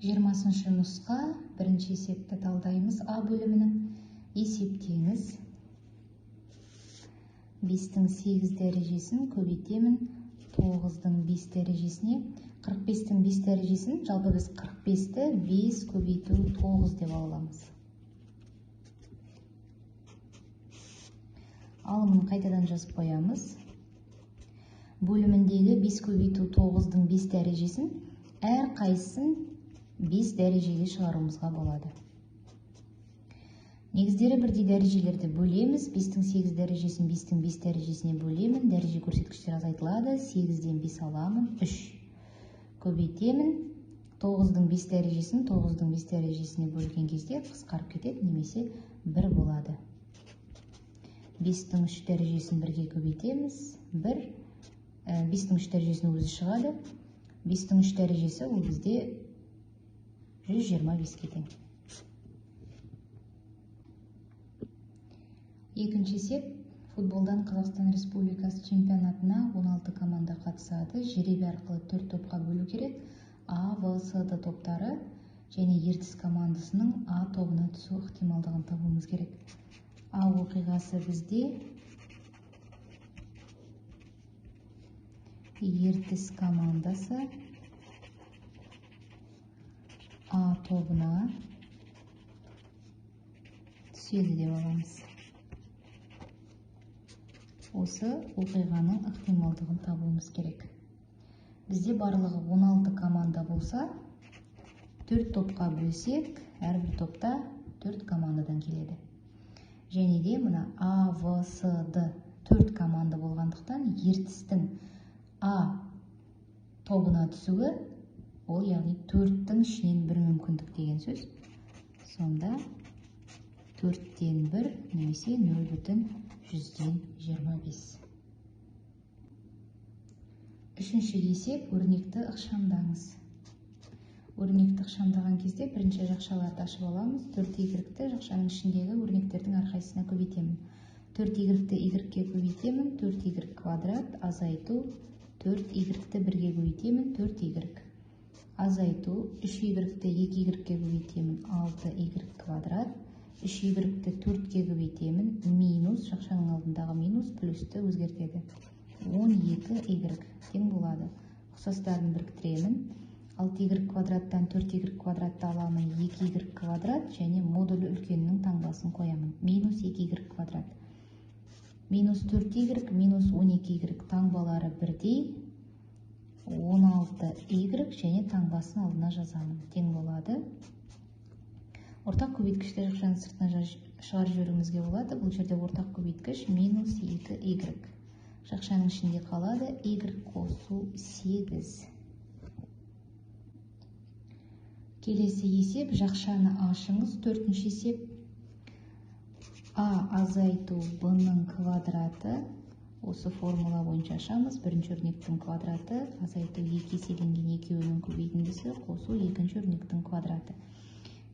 20-шы нұсқа, бірінші есепті талдаймыз. А бөлімінің есептеңіз. 5-тің 8 дәрежесін көбейтемін 9-дың 5 дәрежесіне. 45-тің 5 дәрежесін, жалпы біз 45-ті 5 көбейту 9 деп аламыз. Алымын қайтадан жазып қоямыз. Бөліміндегі 5 көбейту 9-дың 5 дәрежесін әр қайсысын 5 дәрежеге шығаруымызға болады. Негіздері бірдей дәрежелерді бөлеміз. 5-тің 8 дәрежесін 5-тің 5 дәрежесіне бөлемін. Дәреже көрсеткіштер азайтылады. 8-ден 5 аламын, 3. Көбейтемін. 9-дың 5 дәрежесін 9-дың 5 дәрежесіне бөлген кезде қысқарып кетеді, немесе 1 болады. 5-тің 3 дәрежесін бірге көбейтеміз. 1. 5-тің 3 дәрежесінің өзі шығады. 5-тің 3 дәрежесі ол бізде 125-ке тең. Екінші есеп. Футболдан Қазақстан Республикасы чемпионатына 16 команда қатысады. Жеребе арқылы 4 топқа бөлу керек. А, В, С, Д топтары және Ертіс командасының А тобына түсу ықтималдығын табуымыз керек. А оқиғасы бізде Ертіс командасы А тобына түседі деп аламыз. Осы оқиғаның ықтималдығын табуымыз керек. Бізде барлығы 16 команда болса, 4 топқа бөлсек, әрбір топта 4 командадан келеді. Және де мына А, В, С, Д 4 команда болғандықтан Ертістің А тобына түсуі, ол яғни 4-тің ішінен бір мүмкіндік деген сөз. Сонда 4-тен 1 немесе 0,25. Үшінші есеп, өрнекті ықшамдаңыз. Өрнекті ықшамдаған кезде бірінші жақшаларды ашып аламыз. 4 y-ті жақшаның ішіндегі өрнектердің әрқайсысына көбейтемін. 4 y-ті y-ке көбейтемін, 4 y квадрат азайту 4 y-ті бірге көбейтемін, 4 y азайту 3 y-ті 2 y-ке көбейтемін, 6 y квадрат 3 y-ті 4-ке көбейтемін, минус, жақшаның алдындағы минус плюсті өзгертеді. 12 y тең болады. Ұқсастарын біріктіремін. 6 y квадраттан 4 y квадратты аламын, 2 y квадрат және модулі үлкенінің таңбасын қоямын. Минус 2 y квадрат. Минус 4 y, минус 12 y таңбалары бірдей. 16 y және таңбасын алдына жазамын. Тең болады. Ортақ көбейткішті жақшаның сыртына шығарып жіберуімізге болады. Бұл жерде ортақ көбейткіш минус 2 y. Жақшаның ішінде қалады y қосу 8. Келесі есеп, жақшаны ашыңыз. Төртінші есеп. А азайту Б-ның квадраты. Осы формула бойынша ашамыз. Бірінші өрнектің квадраты азайту 2 еселенген екеуінің көбейтіндісі қосу екінші өрнектің квадраты.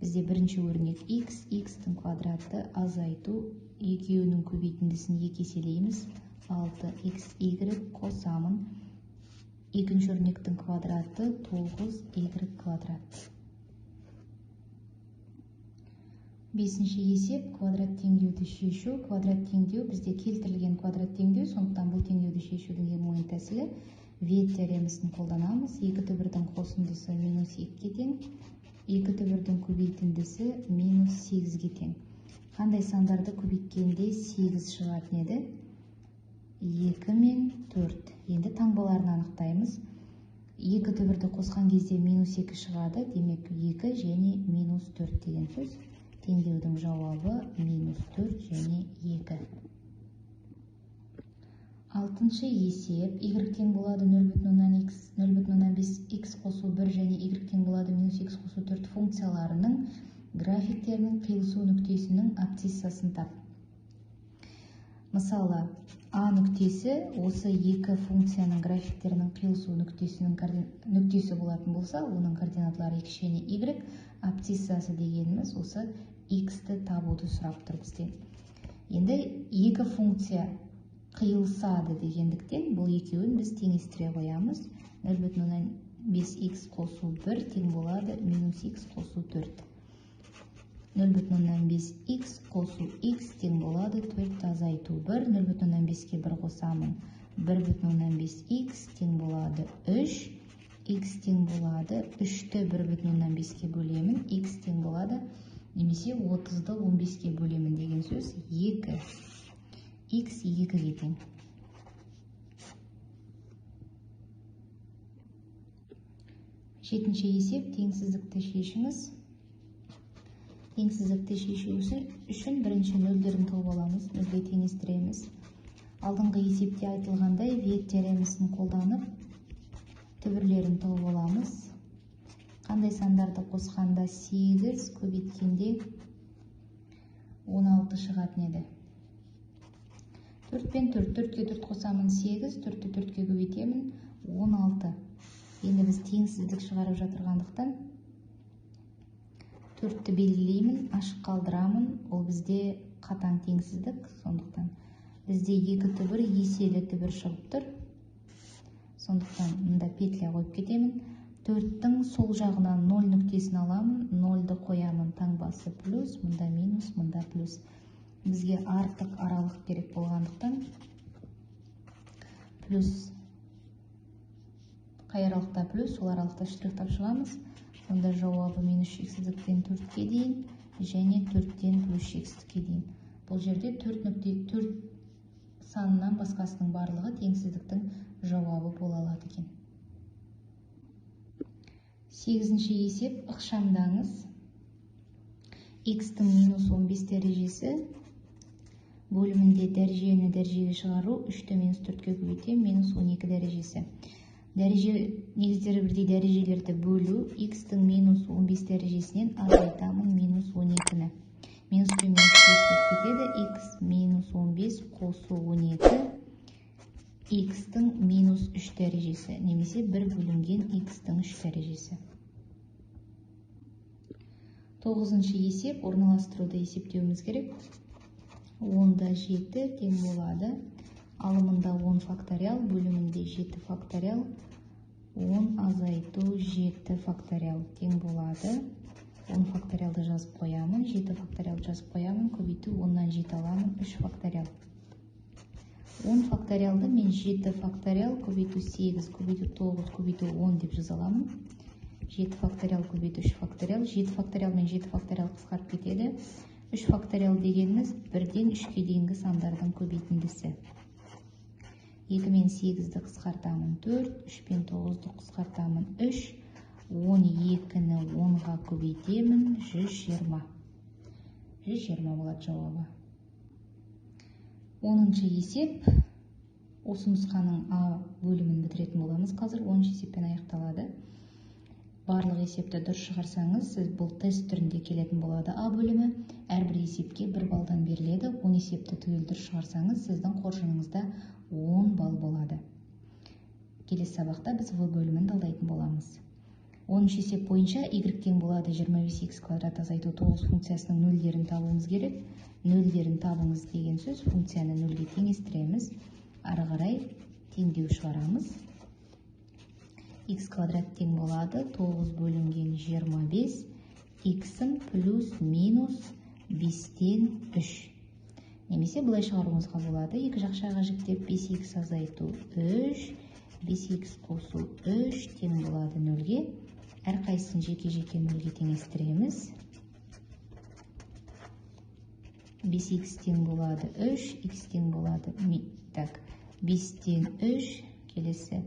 Бізде бірінші өрнек x, x-тің квадраты азайту екеуінің көбейтіндісін 2 еселейміз. 6xy қосамын. Екінші өрнектің квадраты 9y квадрат. Бесінші есеп, квадрат теңдеуді шешу. Квадрат теңдеу бізде келтірілген квадрат теңдеу, сондықтан бұл теңдеуді шешудің ең оңай тәсілі Вет теоремасын қолданамыз. Екі түбірдің қосындысы минус 2-ге тең, екі түбірдің көбейтіндісі минус 8-ге тең. Қандай сандарды көбейткенде 8 шығатын еді? 2 мен 4. Енді таңбаларын анықтаймыз. Екі түбірді қосқан кезде минус 2 шығады, демек 2 және минус 4 деген сөз. Теңдеудің жауабы минус 4 және 2. Алтыншы есеп, y тең болады 0,5 x қосу 1 және y тең болады минус x қосу 4 функцияларының графиктерінің қиылысу нүктесінің абсциссасын тап. Мысалы, А нүктесі осы екі функцияның графиктерінің қиылысу нүктесі болатын болса, оның координаталары x және y, абсциссасы дегеніміз осы x-ті табуды сұрап тұр бізден. Енді екі функция қиылысады дегендіктен бұл екеуін біз теңестіре қоямыз. 5х қосу 1 тең болады минус х қосу 4. 0,5х қосу х тең болады 4 азайту 1. 0,5-ке 1 қосамын. 1,5х тең болады 3. Х тең болады 3-ті 1,5-ке бөлемін. Х тең болады немесе 30-ды 15-ке бөлемін деген сөз 2. Х 2-ге тең. Жетінші есеп, теңсіздікті шешіңіз. Теңсіздікті шешу үшін бірінші нөлдерін тауып аламыз, нөлге теңестіреміз. Алдыңғы есепте айтылғандай, Виет теоремасын қолданып, түбірлерін тауып аламыз. Қандай сандарды қосқанда 8 көбейткенде 16 шығатын еді. 4 пен 4, 4-ке 4 қосамын 8, 4-ті 4-ке көбейтемін 16. Енді біз теңсіздік шығарып жатырғандықтан 4-ті белгілеймін, ашық қалдырамын. Ол бізде қатаң теңсіздік, сондықтан бізде екі түбір еселі түбір шығып тұр. Сондықтан мында петля қойып кетемін. 4-тің сол жағынан 0 нүктесін аламын, 0-ды қоямын, таңбасы плюс, мында минус, мында плюс. Бізге артық аралық керек болғандықтан плюс, қай аралықта плюс, сол аралықта штрихтап шығамыз. Сонда жауабы минус шексіздіктен 4-ке дейін және 4-тен плюс шексіздікке дейін. Бұл жерде 4.4 санынан басқасының барлығы теңсіздіктің жауабы бола алады екен. 8-ші есеп, ықшамдаңыз. Х-тің минус 15 дәрежесі бөлімінде дәрежені дәрежеге шығару 3-ті минус 4-ке көбейтем, минус 12 дәрежесі. Дәреже негіздері бірдей дәрежелерді бөлу, х-тің минус 15 дәрежесінен азайтамын минус 12-ні. Минус пен минус кесіліп кетеді, х минус 15 қосу 12, х-тің минус 3 дәрежесі, немесе 1 бөлінген х-тің 3 дәрежесі. 9-шы есеп, орналастыруды есептеуіміз керек. 10-да 7 тең болады. Алымында 10 факториал, бөлімінде 7 факториал, 10 азайту 7 факториал тең болады. 10 факториалды жазып қоямын, 7 факториалды жазып қоямын, көбейту 10-нан 7 аламын, 3 факториал. 10 факториалды мен 7 факториал көбейту 8, көбейту 9, көбейту 10 деп жаза аламын. 7 факториал көбейту 3 факториал, 7 факториал мен 7 факториал қысқарып кетеді. 3 факториал дегеніміз 1-ден 3-ке дейінгі сандардың көбейтіндісі. 2 мен 8-ді қысқартамын 4, 3 пен 9-ды қысқартамын 3, 12-ні 10-ға көбейтемін 120. 120 болады жауабы. 10-шы есеп, осы нұсқаның А бөлімін бітіретін боламыз. Қазір 10-шы есеппен аяқталады. Барлық есепті дұрыс шығарсаңыз, сіз бұл тест түрінде келетін болады. А бөлімі әрбір есепке 1 балдан беріледі. 10 есепті түгел дұрыс шығарсаңыз, сіздің қоржыныңызда 10 балл болады. Келесі сабақта біз В бөлімін талдайтын боламыз. 10-шы есеп бойынша y тең болады 25х квадрат азайту 9 функциясының нөлдерін табуымыз керек. Нөлдерін табыңыз деген сөз, функцияны нөлге теңестіреміз. Ары қарай теңдеу шығарамыз. Х квадрат тең болады 9 бөлінген 25, х-ім плюс минус 5-тен 3. Немесе былай шығаруымызға болады. Екі жақшаға жіктеп 5х азайту 3, 5х қосу 3 тең болады нөлге. Әрқайсысын жеке-жеке нөлге теңестіреміз. 5х тең болады 3, х тең болады, так, 5-тен 3, келесі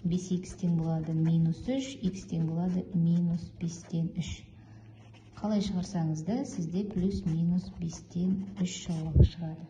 5х тең болады минус 3, х тең болады минус 5-тен 3. Қалай шығарсаңыз да, сізде плюс минус 5-тен 3 жауабы шығады.